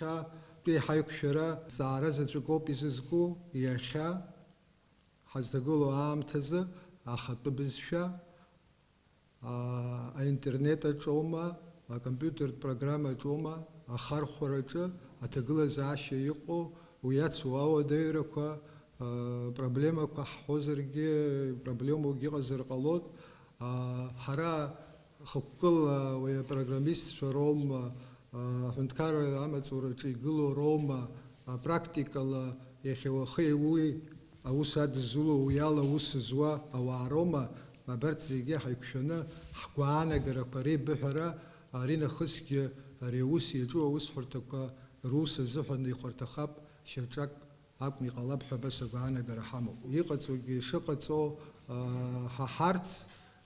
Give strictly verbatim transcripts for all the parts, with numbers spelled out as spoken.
Иахьатәи ҳаиқәшәара зҵаара заҵәык ауп изызку, иахьа ҳазҭагылоу аамҭазы ахатәы бызшәа, аа, аинтернет аҿоума, акомпиутертә программа аҿоума, ахархәараҿы аҭагылазаашьа иҟоу, уи иацу ауадаҩрақәа, аа, проблемақәа ҳҳәозаргьы, проблемоугьы ыҟазар ҟалоит. Аа, ҳара хықәкыла уи апрограммистцәа роума, аа, аҳәынҭқарра амаҵураҿы игылоу роума, апрактикала иахьа уахеи уи аус адызуло, уи ала аус зуа ауаа роума, абарҭ зегьы ҳаиқәшәаны ҳгәаанагарақәа реибыҳәара, аринахысгьы ари аус иаҿу аусҳәарҭақәа рус азыҳәан ихәарҭахап, шьаҿак акәны иҟалап ҳәа абас агәаанагара ҳамоуп. Иҟаҵогьы шыҟаҵо, аа, ҳаҳарц,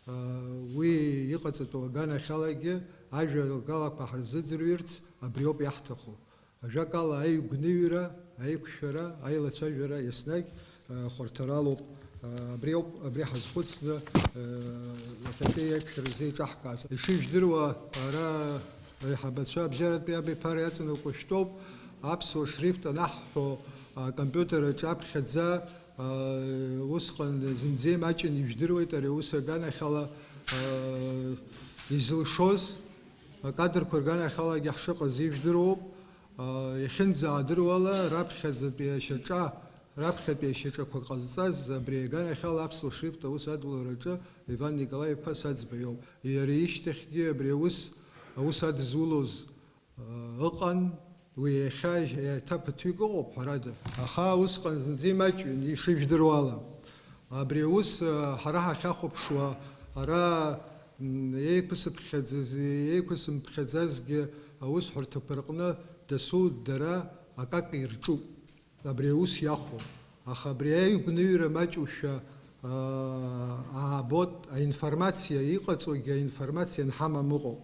аа, уи иҟаҵатәу аганахьалагьы ажәалагалақәа ҳарзыӡырҩырц абриоуп иаҳҭаху. Ажәакала, аигәныҩра, аиқәшәара, аилацәажәара еснагь, аа, хәарҭаралоуп. Аа, абриоуп, абри ҳазхәыцны, аа, иахьатәи аиқәшәара зеиҿаҳкааз. Ишыжәдыруа, ара аиҳабацәа абжьаратәи абиԥара иаҵанакуа шәтәоуп. Аԥсуа шрифт анаҳҳәо, акомпиутер аҿаԥхьаӡа, аа, усҟан зынӡа имаҷын ижәдыруеит ари аус аганахьала, аа, изылшоз, акадрқәа рганахьалагьы ҳшыҟаз ижәдыруоуп. Аа, иахьынӡаадыруала, раԥхьаӡатәи ашьаҿа, раԥхьатәи ашьаҿақәа ҟазҵаз абри аганахьала аԥсуа шрифт аус адулараҿы Иван Николаи-иԥа Саӡба иоуп. Иара ишьҭахьгьы абри аус, аус адызулоз, аа, ыҟан, уи иахьа еиҭа ԥыҭҩык ыҟоуп, ҳәарада. Аха усҟан зынӡа имаҷҩын, ишыжәдыруала. Абри аус, аа, ҳара ҳахьахәаԥшуа, ара, м, еиқәсыԥхьаӡаз, еиқәсымԥхьаӡазгьы аусҳәарҭақәа рҟны дасу дара акака ирҿуп. Абри аус иахәо. Аха абри аигәныҩра маҷушәа, аа, аабот, аинформациа, иҟаҵогьы аинформациа анҳамам ыҟоуп.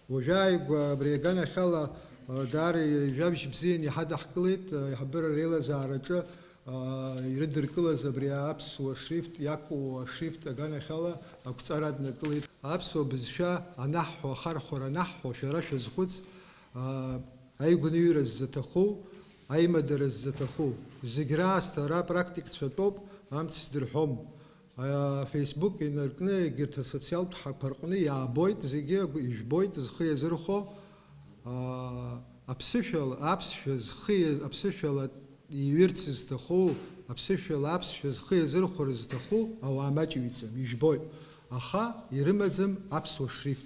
Уажәааигәа абри аганахьала, аа, даара ижәабжь бзианы иҳадаҳкылеит, аиҳабыра реилазаараҿы, аа, ирыдыркылаз абри аԥсуа шрифт иақәу ашрифт аганахьала ақәҵара аднакылеит. Аԥсуа бызшәа анаҳҳәо, ахархәара анаҳҳәо, шәара шәазхәыц, аа, аигәныҩра ззаҭаху, аимадара ззаҭаху, зегь раасҭа ара апрактикцәа тәоуп, амц сдырҳәом. А, Facebook инаркны егьырҭ асоциалтә ҳақәа рҟны иаабоит, зегьы агәы ижәбоит зхы иазырхәо, а, аԥсышәала, аԥсшәа зхы иа-, аԥсышәала иҩырц зҭаху, аԥсышәала аԥсшәа зхы иазырхәар зҭаху ауаа маҷҩӡам, ижәбоит. Аха ирымаӡам аԥсуа шрифт.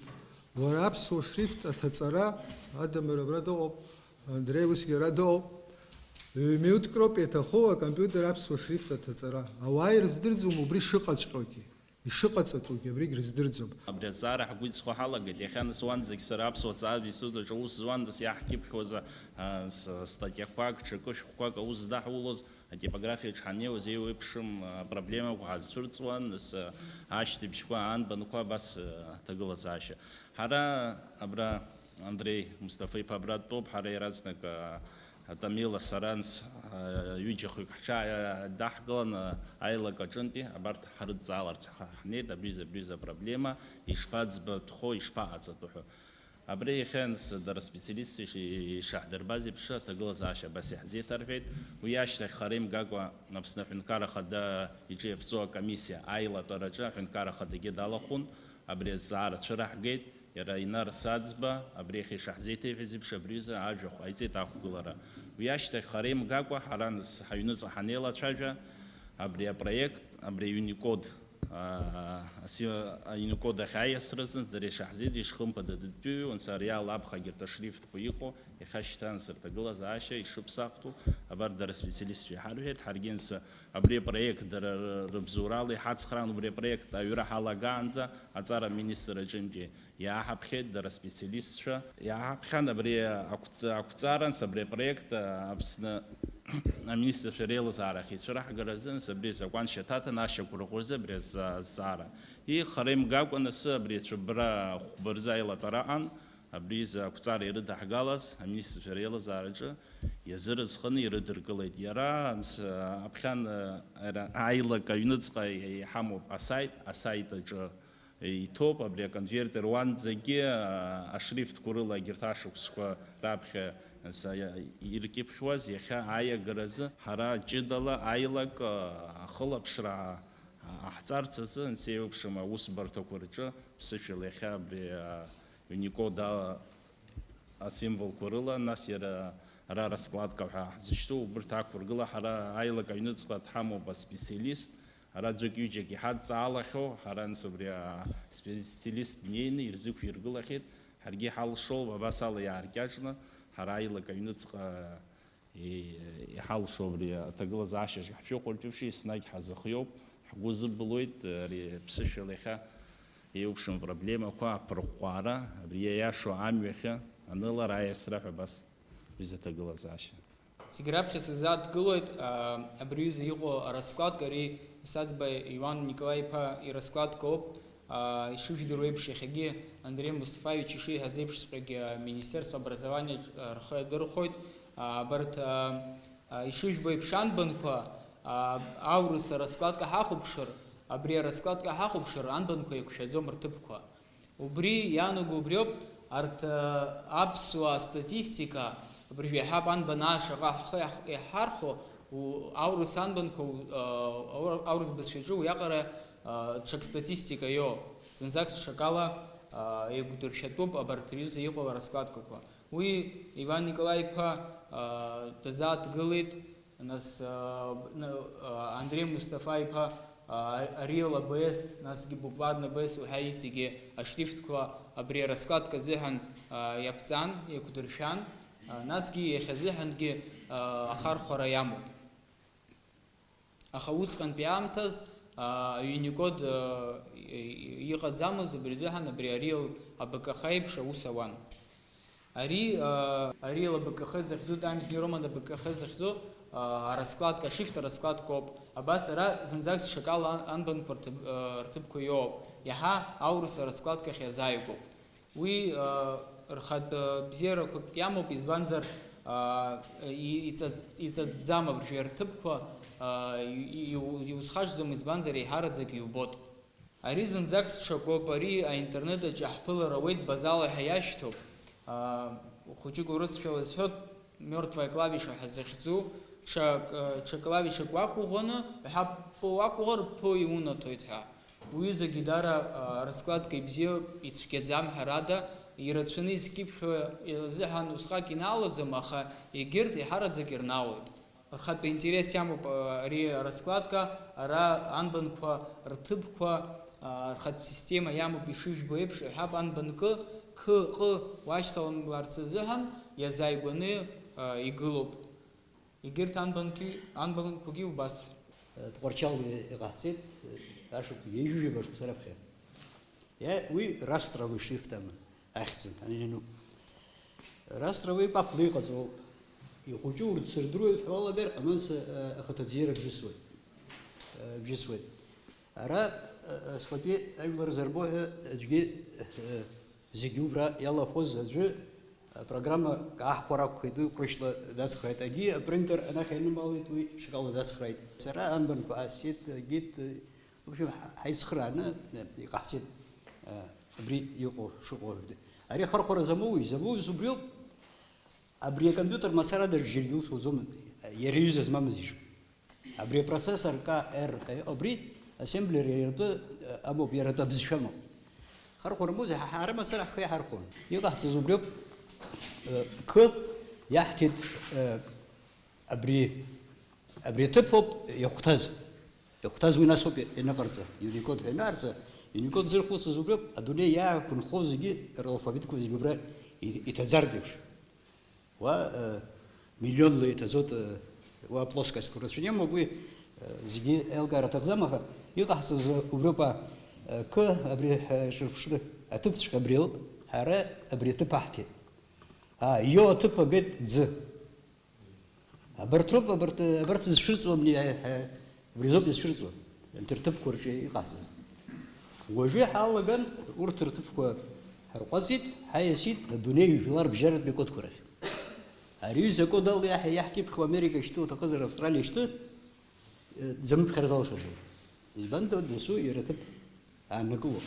Уара аԥсуа шрифт аҭаҵара, Адамыр абра дыҟоуп, Андреи усгьы ара дыҟоуп. Ҩ-минуҭк роуп иаҭаху акомпиутер аԥсуа шрифт аҭаҵара. Ауаа ирыздырӡом убри шыҟаҵәҟьоугьы, ишыҟаҵатәугьы абригь рыздырӡом. Абри азҵаара ҳгәы иҵхо ҳалагеит. Иахьа нас уанӡагь сара аԥсуа ҵааҩ институт аҿы аус зуандаз иаҳкьыԥхьуаз, а, с-, статиақәак, ҽакы шәҟәқәак аус здаҳулоз, атипографиаҿ ҳаннеиуаз еиуеиԥшым, а, проблемақәа ҳазцәырҵуан, нас, а, ашьҭыбжьқәа, анбанқәа, абас, а, аҭагылазаашьа. Ҳара абра Андреи Мусҭафа-иԥа абра дтәоуп, ҳара иаразнак, а, Тамила, сара, нас, а, ҩыџьахҩык ҳҽаадаҳкыланы аилак аҿынтәи абарҭ ҳрыдҵааларц ҳа-, ҳнеит, абри, абри апроблема ишԥаӡбатәхо, ишԥаҟаҵатәу ҳәа. Абри иахьа, нас, дара специалистцәа иши-, ишаҳдырбаз еиԥш, аҭагылазаашьа абас иаҳзеиҭарҳәеит. Уи ашьҭахь хара имгакәа Аԥсны Аҳәынҭқарра Ахада иҿы иаԥҵоу акомиссиа аилатәараҿы Аҳәынҭқарра Ахадагьы далахәын, абри азҵаара цәыраҳгеит. Иара Инар Саӡба, абри иахьа ишаҳзеиҭеиҳәаз еиԥш, абри аҩыза ажәахә ҟаиҵеит, ақәгылара. Уи ашьҭахь хара имгакәа, ҳара, нас, ҳаҩныҵҟа ҳанеилацәажәа, абри апроект, абри аUnicode, аа, аси-, аUnicode ахь аиасразы, дара ишаҳзеиҭ-, ишхымԥада дытәыҩуан, сара иалаԥхагьы арҭ ашрифтқәа иҟоу, иахьа шьҭан сырҭагылазаашьа ишыԥсахтәу, абар дара специалистцәа иҳарҳәеит, ҳаргьы, нас, абри апроект дара ры-, рыбзоурала иҳацхраан, убри апроект аҩра ҳалагаанӡа аҵара аминистр аҿынтәи иааҳаԥхьеит дара специалистцәа. Иааҳаԥхьан абри ақәҵ-, ақәҵаранс абри апроект, а, Аԥсны аминистрцәа реилазаара ахьицәыраҳгара азы, нас, абри азакәан шьаҭаҭан ашьақәырӷәӷәа рзы абри азҵа-, азҵаара. И хара имгакәа, нас, абри ацәыббра хәба рзы аилатәара аҟан, абри изы ақәҵара ирыдаҳгалаз аминистрцәа реилазаараҿы иазырызханы ирыдыркылеит. Иара, нас, аԥхьан, а, ара-, аилак аҩныҵҟа иҳамоуп асайт, асайт аҿы иҭоуп, абри аконвертер уанӡагьы, а, ашрифтқәа рыла егьырҭ ашықәсқәа раԥхьа Нас аиа-, иркьыԥхьуаз иахьа аиагаразы ҳара ҷыдала аилак, а, ахылаԥшра, а, ҟаҳҵарц азы, анцеиуеиԥшым аусбарҭақәа рҿы ԥсышәала иахьа абри, а, Unicode а-, асимволқәа рыла, нас иара ара раскладка ҳәа ҳзышьҭоу, убырҭ ақәыргыла ҳара аилак аҩныҵҟа дҳамоуп аспециалист, ара ӡәык-ҩыџьак иҳадҵаалахьоу, ҳара анс убри аспециалист днеины ирзықәиргылахьеит, ҳаргьы иҳалшоуп абас ала иааркьаҿны, ҳара аилак аҩныҵҟа и-, иҳалшо абри аҭагылазаашьа ҳшәыхәарҭоуп, еснагь ҳазыхиоуп, ҳгәы зыбылуеит ари ԥсышәала иахьа еиуеиԥшым проблемақәа аԥырҟәҟәаара, абри иаиашоу амҩахьы анылара, аиасра ҳәа абас ҩыза аҭагылазаашьа. Зегь раԥхьа сызааҭгылоит, аа, абри аҩыза иҟоу араскладка, ари Саӡба Иуан Николаи-иԥа ираскладкоуп. Аа, ишыжәдыруа еиԥш, иахьагьы Андреи Мустафаевич ишиҳәаз еиԥшҵәҟьагьы, аа, Министерство образования, аа, рхы иадырхәоит. Аа, абарҭ, аа, аа, ишыжәбо еиԥш, анбанқәа, аа, аурыс араскладка ҳахәаԥшыр, абри араскладка ҳахәаԥшыр, анбанқәа еиқәшәаӡом рҭыԥқәа. Убри иаанаго убриоуп, арҭ, аа, аԥсуаа статистика, абыржәы иаҳа анбан аа шаҟа ҳхы иаҳ-, иаҳархәо, у-, аурыс анбанқәа, у-, аа, аур-, аурыс бызшәаҿы уиаҟара, аа, ҽак статистика иоуп. Зынӡак ҽакала, аа, еиқәдыршәатәуп абарҭ рҩыза иҟоу араскладкақәа. Уи Иван Николаи-иԥа, аа, дазааҭгылеит. Нас, аа, н-, аа, Андреи Мустафа-иԥа, аа, Ариел А Б С, насгьы Букварна Б С уҳәа иҵегьы ашрифтқәа абри араскладка азыҳәан, аа, иаԥҵан, еиқәдыршәан, аа, насгьы иахьазыҳәангьы, аа, ахархәара иамоуп. Аха усҟантәи аамҭаз, аа, аUnicode, аа, и-, и-, иҟаӡамызт, убри азыҳәан абри Ариел А Б К Х еиԥш аус ауан. Ари, аа, ари Л Б К Х захьӡу, Times New Roman Л Б К Х захьӡу, аа, араскладка, ашрифт араскладкоуп. Абас ара зынӡак ҽакала ан-, анбанқәа рҭыԥ-, аа, рҭыԥқәа иоуп. Иаҳа аурыс араскладкахь иазааигәоуп. Уи, аа, рхатә, аа, бзиарақәак иамоуп, избанзар, аа, и-, иҵа-, иҵатәӡам абыржәы рҭыԥқәа, аа, и-, и-, иу-, иузхашҭӡом, избанзар еиҳараӡак иубоит. Ари зынӡак сҽакоуп, ари аинтернет аҿы иаҳԥылар ауеит, Базала ҳәа иашьҭоуп. Аа, хәыҷык урысшәала исҳәоит, мёртвая клавиша ҳәа захьӡу, ҽа, ҽа клавишак уақәыӷәӷәаны, ҳәа П уақәыӷәӷәар, П иунаҭоит ҳәа. Уҩызагьы даара, аа, раскладка ибзиоуп, ицәгьаӡам ҳәарада, ирацәаны изкьыԥхьуа азыҳәан усҟак инаалаӡом, аха егьырҭ еиҳараӡак ирнаалоит. Рхатә интерес иамоуп, аа, ари араскладка, ара анбанқәа рҭыԥқәа, аа, рхатә система иамоуп, ишыжәбо еиԥш, иҳәап, анбан К, Қ, Ҟ уашьҭалымларц азыҳәан иазааигәаны, аа, игылоуп. Егьырҭ анбанқәеи-, анбанқәагьы убас. Тҟәарчал иҟаҳҵеит, ашықәс ҩажәижәаба шықәса раԥхьа. Иа-, уи растровый шрифт аман. Ахьӡын, ани-, ануп. Растровый папла иҟаҵоу, ихәыҷу урҭ сырдыруеит ҳәа уалагар, аманса, а, ахаҭабзиара бжьысуеит. А, бжьысуеит. Ара, а, асҟатәи ажәлар зарбо ҳәа аӡәгьы, а, зегьы убра иалахәыз аӡәы, а, программа каахәара акәхеит, уи ҟәрышьла дацхрааит. Агьи апринтер анахь инымалеит, уи шкала дацхрааит. Сара анбанқәа аасит, агьит, В общем, ҳа-, ҳаицхрааны, э, иҟаҳҵеит, э, абри иҟоу, шыҟоу. Ари ахырхәара замоуи, замоуи убриоуп. Абри акомпиутер мацарада џьаргьы ус уӡом, иара иҩыза змамыз ишоуп. Абри апроцессор К Р, э, абри ассемблер иара атәы, э, амоуп, иара атәы абызшәа амоуп. Хархәара музеи ҳа, ҳара мацара ҳхы иаҳархәон. Иҟаҳҵаз убриоуп, э, Қ иаҳҭеит, э, Абри, абри аҭыԥ ауп иахәҭаз. Иахәҭаз уи нас ауп ианыҟарҵа, Unicode ҳәа ианаарҵа, Unicode зырхәыцыз убриоуп, адунеи иаақәынхо зегьы, ралфавитқәа зегьы убра и-, иҭаӡартә еиԥш. Уа, э, миллионла иҭаӡоит, э, уа плоскостьқәа рацәаны имоуп, уи, э, зегьы еилкаара аҭахӡам, аха иҟаҳҵаз убриоуп, а, э, Қ, абри, э, шырԥшны аҭыԥҵәҟьа абри ауп, ҳара абри аҭыԥ аҳҭеит. А, ио аҭыԥ агеит ӡы. Абарҭ роуп, абарҭ, абарҭ зцәырҵуа абни, ҳа, абри азоуп изцәырҵуа, анҭ рҭыԥқәа рҿы иҟаҳҵаз. Уажәы ҳалаган, урҭ рҭыԥқәа ҳарҟәаҵит, ҳаиасит адунеи жәлар бжьаратәи акодқәа рахь. Ари аҩыза акод ала иаҳ-, иаҳкьыԥхьуа Америка шьҭы уҭахызар, Австралиа шьҭы, э, дзамыԥхьар залшаӡом. Избан, досу иара аҭыԥ ааннакыло.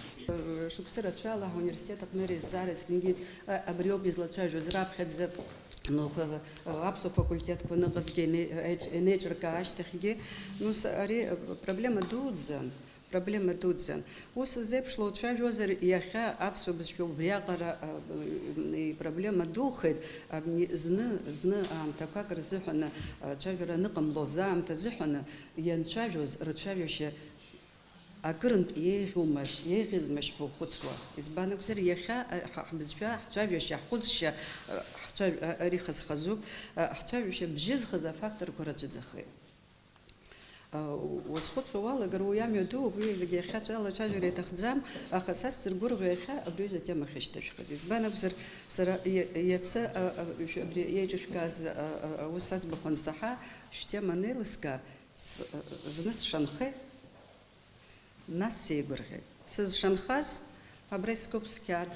Шықәса рацәала ҳауниверситет аҟны ари азҵаара ицәгьангьы, а, абриоуп излацәажәоз, раԥхьаӡа ну, аԥсуа факультетқәа аныҟазгьы инеи-, еиҿ-, инеиҿыркаа ашьҭахьгьы, ну, с-, ари, э, проблема дуӡӡан, проблема дуӡӡан. Ус зеиԥшла уцәажәозар, иахьа аԥсуа бызшәа убриаҟара, э, э, ипроблема духеит, абни зны, зны аамҭақәак рзыҳәаны, э, цәажәара аныҟамлоз аамҭа азыҳәаны, ианцәажәоз рцәажәашьа акырынтә еиӷьумашь, еиӷьызмашь ҳәа ухәыцуа. Избан акәзар, иахьа, а, ҳа-, ҳбызшәа, ҳцәажәашьа, ҳхәыцшьа, а, ҳцәажә-, а, ари хаз-хазуп, а, ҳцәажәашьа бжьызхыз афакторқәа рацәаӡахеит. А, у-, уазхәыцуа уалагар, уи амҩа дууп, уи зегьы иахьа ҿала ацәажәара иаҭахӡам, аха са сзыргәырӷьо иахьа абри аҩыза атема ахьышьҭашәхыз. Избан акәзар, сара иа-, иацы, а, а, шә-, абри еиҿышәкааз, а, а, аус аӡбахә ансаҳа, шәтема анеилыскаа, с-, а, а, зны сшанхеит. Нас сеигәырӷьеит. Сызшанхаз, абра искуп сқьаад.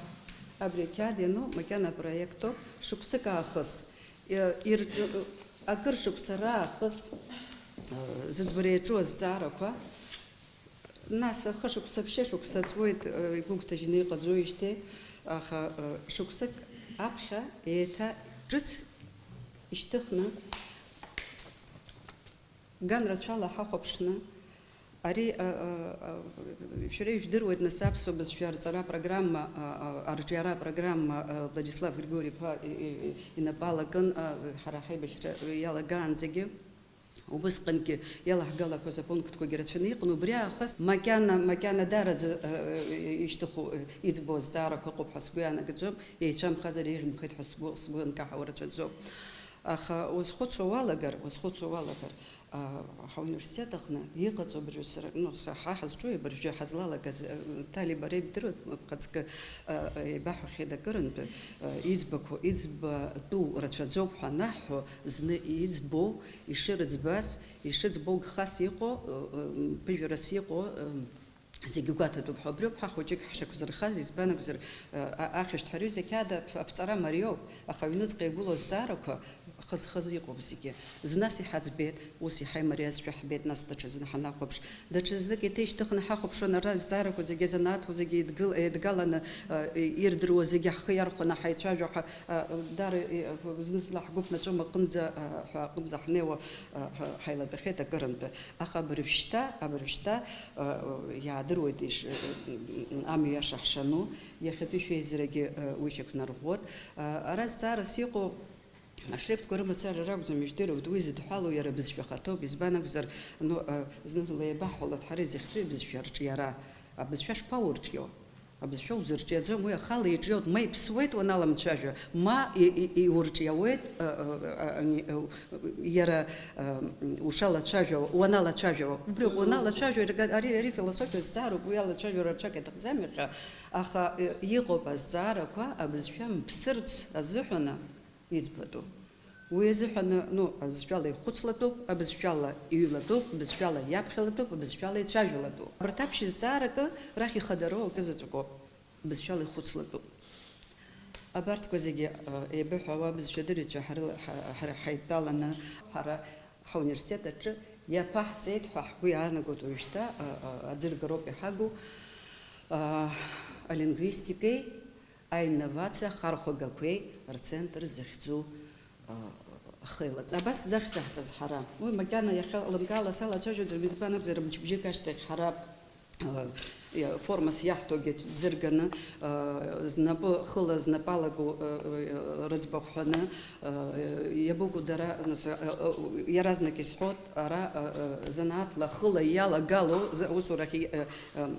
Абри ақьаад иану макьана апроектоуп, шықәсык аахыс. Е, ир-, акыр шықәса раахыс, э, зыӡбара иаҿу азҵаарақәа. Нас ахышықәса, ԥшьышықәса ҵуеит, э, игәыгәҭажьны иҟаӡоижьҭеи, аха, э, шықәсык аԥхьа еиҭа ҿыц ишьҭыхны, Ганрацәала ҳахәаԥшны, ари, а, а, а, шәара ижәдыруеит, нас, аԥсуа бызшәа арҵара апрограмма, а, а, арҿиара апрограмма, а, Владислав Григори-иԥа и-, и-, инапы алакын, а, ҳара ҳаибашьра иалагаанӡагьы. Убысҟангьы иалаҳгалақәаз апунктқәагьы рацәаны иҟан, убри аахыс макьана, макьана дараӡа, а, а, ишьҭыху, а, иӡбо азҵаарақәа ыҟоуп ҳәа сгәы иаанагаӡом, еицәамхазар еиӷьымхеит ҳәа сгәы, сгәы анкаҳауа рацәаӡом. Аха уазхәыцуа уалагар, уазхәыцуа уалагар, а, ҳауниверситет аҟны иҟаҵоу абыржәы сара, ну, са, ҳа ҳазҿу абыржәы ҳазлалагаз, э, Ҭали бара ибдыруеит, бхаҵкы, э, еибаҳҳәахьеит акырынтә, э, иӡбақәоу, иӡбатәу рацәаӡоуп ҳәа анаҳҳәо, зны иӡбоу, ишырыӡбаз, ишыӡбоу гхас иҟоу, э, э, ԥыжәарас иҟоу, э, Зегьы гәаҭатәуп ҳәа, убриоуп ҳа хәыҷык ҳшақәзырхаз, избан акәзар, а-, ахьышәҭҳәа рҩыза ақьаад аԥ-, аԥҵара мариоуп, аха аҩныҵҟа игылоу азҵаарақәа хаз-хаз иҟоуп зегьы. Зны ас иҳаӡбеит, ус иҳаимариазшәа ҳбеит, нас даҽазны ҳанахәаԥш. Даҽазнык еиҭа ишьҭыхны ҳахәаԥшуан, ара азҵаарақәа зегьы, азанааҭқәа зегьы идгыл-, еидгаланы, а, и-, ирдыруа зегьы ҳхы иархәаны ҳаицәажәо ҳа-, а, дара, и-, зны-зынла ҳгәы ԥнаҵәом аҟынӡа, а, ҳәа аҟынӡа ҳнеиуа, а, ҳа-, ҳаилатәахьеит акырынтә. Аха абыржәшьҭа, абыржәшьҭа, а, иаадыруеит иш-, амҩа иаша ҳшану, иахьатәи шәеизарагьы, а, уи шьақәнарӷәӷәоит. А, ара зҵаарас иҟоу ашрифтқәа рымацара ракәӡам, ижәдыруеит, уи зыдҳәалоу иара абызшәа ахаҭоуп, избан акәзар, ну, а, зны-зынла еибаҳҳәалоит ҳара изыхьӡу ибызшәа арҿиара. Абызшәа шԥаурҿио? Абызшәа узырҿиаӡом, уи ахала иҿиоит, ма иԥсуеит уаналамцәажәо, ма и-, и-, иурҿиауеит, а, а, а, ани, а, иара, а, ушалацәажәауа, уаналацәажәауа. Убри ауп, уаналацәажәо, ари, ари, ари философиа зҵаароуп, уи алацәажәара рацәак иаҭахӡам иахьа, аха, э, иҟоуп азҵаарақәа абызшәа мԥсырц азыҳәаны. Иӡбатәу. Уи азыҳәаны, ну, абызшәала ихәыцлатәуп, абызшәала иҩлатәуп, абызшәала иаԥхьалатәуп, абызшәала ицәажәалатәуп. Абарҭ аԥшьызҵааракы рахь ихадароу акы заҵәыкоуп, бызшәала ихәыцлатәуп. Абарҭқәа зегьы, а, еибыҳәауа абызшәа дырҩцәа ҳарыла-, ҳа-, ҳара ҳаидтәаланы, ҳара ҳауниверситет аҿы иаԥаҳҵеит ҳәа ҳгәы иаанагоит уажәшьҭа, а, а, аӡыргароуп иҳагу, а, алингвистикеи, аинновациа ахархәагақәеи рцентр захьӡу, а, ахеилак. Абас захьӡаҳҵаз ҳара. Уи макьана иахьа лымкаала салацәажәаӡом, избан акәзар, мчыбжьык ашьҭахь ҳара, а, иа-, формас иаҳҭогьы ӡырганы, а, знапы хыла знапы алаго, а, а, рыӡбахә ҳәаны, а, иабыкәу дара, нас, а, а, иаразнак исҳәот, ара, а, а, занааҭла хыла иалагало, за-, усурахь и-, а, м,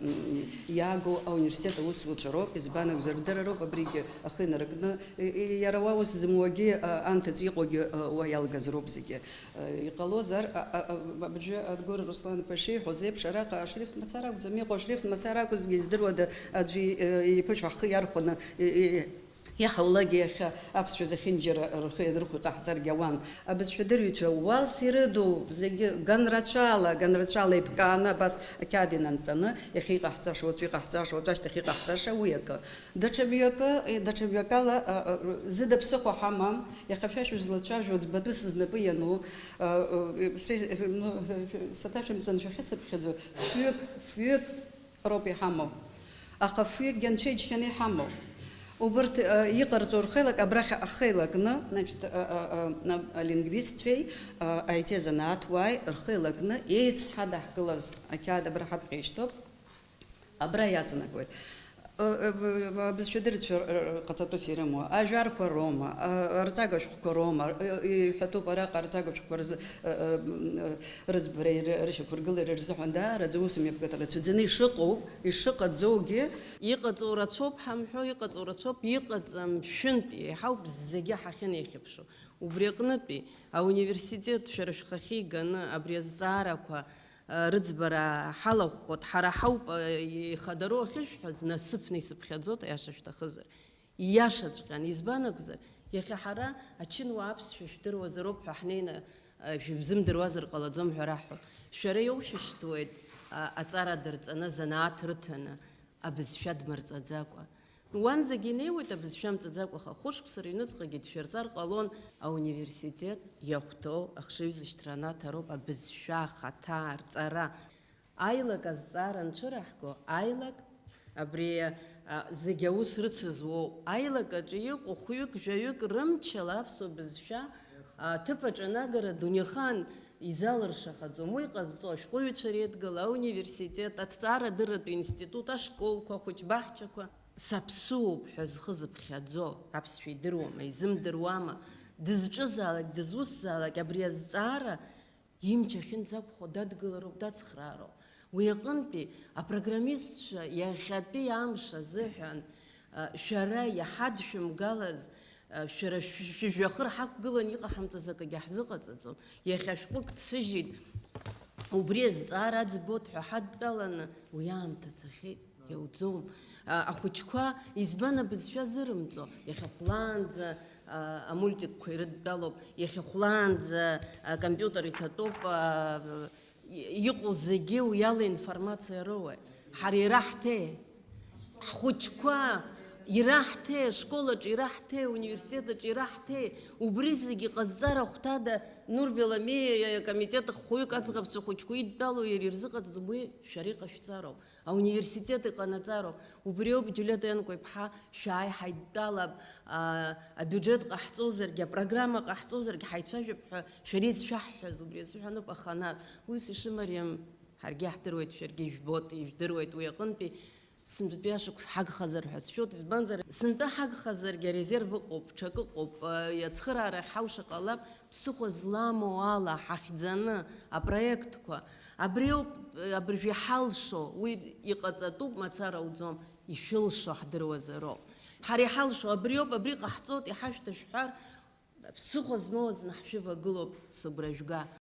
иаагоу ауниверситет аусзуҩцәа роуп, избан акәзар, дара роуп абригьы ахы инаркны, и-, и-, иара уа ус зымуагьы, а, анҭыҵ иҟоугьы, а, уа иалгаз роуп зегьы. А, иҟалозар, а, а, а, абыржәы Адгәыр Руслан-иԥа шиҳәоз еиԥш, араҟа ашрифт мацара акәӡам иҟоу, ашрифт мацара акәызҭгьы издыруада аӡәы и-, и-, иԥышә ахы иархәаны, и-, и-, Иаҳаулагьы иахьа аԥсшәа зехьынџьара рхы иадырхәо иҟаҳҵаргьы ауан. Абызшәадырҩцәа уалс ирыду зегьы ганрацәала, ганрацәала иԥкааны абас ақьаад инанҵаны, иахьа иҟаҳҵаша, уаҵәы иҟаҳҵаша, уаҵәашьҭахь иҟаҳҵаша уи акы. Даҽа мҩакы, даҽа мҩакала, а, а, зыда ԥсыхәа ҳамам, иахьа шәа шәызлацәажәо ӡбатәыс знапы иану, а, а, се-, ну, саҭашәымҵан шәахьысыԥхьаӡо, фҩык, фҩык, роуп иҳамоу. Аха фҩыкгьы анцәа иџьшьаны иҳамоуп. Убырҭ, э, иҟарҵо рхеилак абрахь ахы еилакны, значит, э, э, э, алингвистцәеи, э, аитезанааҭуааи рхы еилакны еицҳадаҳкылаз ақьаад абра ҳаԥхьа ишьҭоуп, абра иаҵанакуеит. Э, э, б-, б-, абызшәадырцәа р-, р-, ҟаҵатәыс ирымоу, ажәарқәа роума, э, арҵага шәҟәқәа роума, э, иҳәатәуп араҟа арҵага шәҟәқәа рзы, э, э, м, э, рыӡбареи ры-, рышьақәыргылареи рзыҳәан даараӡа аусмҩаԥгатә рацәаӡаны ишыҟоу, ишыҟаӡоугьы. Иҟаҵоу рацәоуп ҳамҳәо, иҟаҵоу рацәоуп, иҟаҵам шәынтә еиҳауп зегьы ҳахьынеихьыԥшу. Убри аҟнытәи, ауниверситет шәара шәхахьы иганы абри азҵаарақәа, а, рыӡбара ҳалахәхоит, ҳара ҳауп, а, ихадароу ахьышәҳәаз, насыԥны исыԥхьаӡоит, аиаша шәҭахызар. Ииашаҵәҟьан, избан акәзар, иахьа ҳара ачынуаа аԥсшәа шәдыруазароуп ҳәа ҳнеины, а, шәыбзымдыруазар ҟалаӡом ҳәа раҳҳәоит. Шәара иоушәышьҭуеит, а, аҵара дырҵаны, занааҭ рыҭаны, абызшәа дмырҵаӡакәа. Уанӡагьы инеиуеит абызшәа мҵаӡакәа, аха хәышықәса рыҩныҵҟагьы дшәырҵар ҟалон. Ауниверситет иахәҭоу ахшыҩзышьҭра анаҭароуп абызшәа ахаҭа арҵара. Аилак азҵаара анцәыраҳго, аилак абри, а, зегь аус рыцызуоу, аилак аҿы иҟоу хәҩык, жәаҩык рымчала аԥсуа бызшәа, а, аҭыԥ аҿы анагара дунеихаан изалыршахаӡом. Уи ҟазҵо ашәҟәыҩҩцәа реидгыла, ауниверситет, аҭҵаарадырратә институт, ашколқәа, ахәыҷбаҳчақәа. Саԥсуоуп ҳәа зхы зыԥхьаӡо аԥсшәа идыруама, изымдыруама, дызҿызаалак, дызусзаалак абри азҵаара имч ахьынӡақәхо дадгылароуп, дацхраароуп. Уи аҟынтәи апрограммистцәа иахьатәи амш азыҳәан, а, шәара иҳадшәымгалаз, а, шәара шә-, шәыжәҩахыр ҳақәгылан иҟаҳамҵаз акгьы ҳзыҟаҵаӡом. Иахьа шәҟәык дсыжьит, убри азҵаара аӡбоит ҳәа ҳадтәаланы, уи аамҭа цахьеит. Иауӡом. А, ахәыҷқәа избан абызшәа зырымҵо? Иахьа хәлаанӡа, а, амультикқәа ирыдтәалоуп, иахьа хәлаанӡа, а, компиутер иҭатәоуп, а, и-, иҟоу зегьы уи ала информациа роуеит. Ҳара ираҳҭеи? Ҳхәыҷқәа ираҳҭеи? Ашколаҿ ираҳҭеи? Ауниверситет аҿы ираҳҭеи? Убри зегьы ҟазҵара ахәҭада Нур Белами, акомитет ахәҩык аӡӷабцәа хәыҷқәа идтәалоу иара ирзыҟаҵатәым, уи шәара иҟашәҵароуп. Ауниверситет иҟанаҵароуп. Убриоуп, Џьулиа Тенко-иԥҳа, шәааи, ҳаидтәалап, а, абиуџьет ҟаҳҵозаргьы, апрограмма ҟаҳҵозаргьы, ҳаицәажәап ҳәа шәара изшәаҳҳәаз, убри азыҳәаноуп аханатә. Ус ишымариам ҳаргьы иаҳдыруеит, шәаргьы ижәбоит, ижәдыруеит уи аҟынтәи. Сынтәатәи ашықәс ҳагхазар ҳәа сшәоит, избанзар, сынтәа ҳагхазаргьы арезерв ыҟоуп, ҽак ыҟоуп, а, иацхыраарахь ҳауша ҟалап, ԥсыхәа зламоу ала ҳахьӡаны апроектқәа, абриоуп, абыржәы иҳалшо, уи иҟаҵатәуп, мацара ауӡом, ишәылшо ҳдыруазароуп. Ҳара иҳалшо абриоуп, абри ҟаҳҵоит, иҳашәҭа шәҳәар, ԥсыхәа змоу азы ҳшәывагылоуп, сыгәра жәга.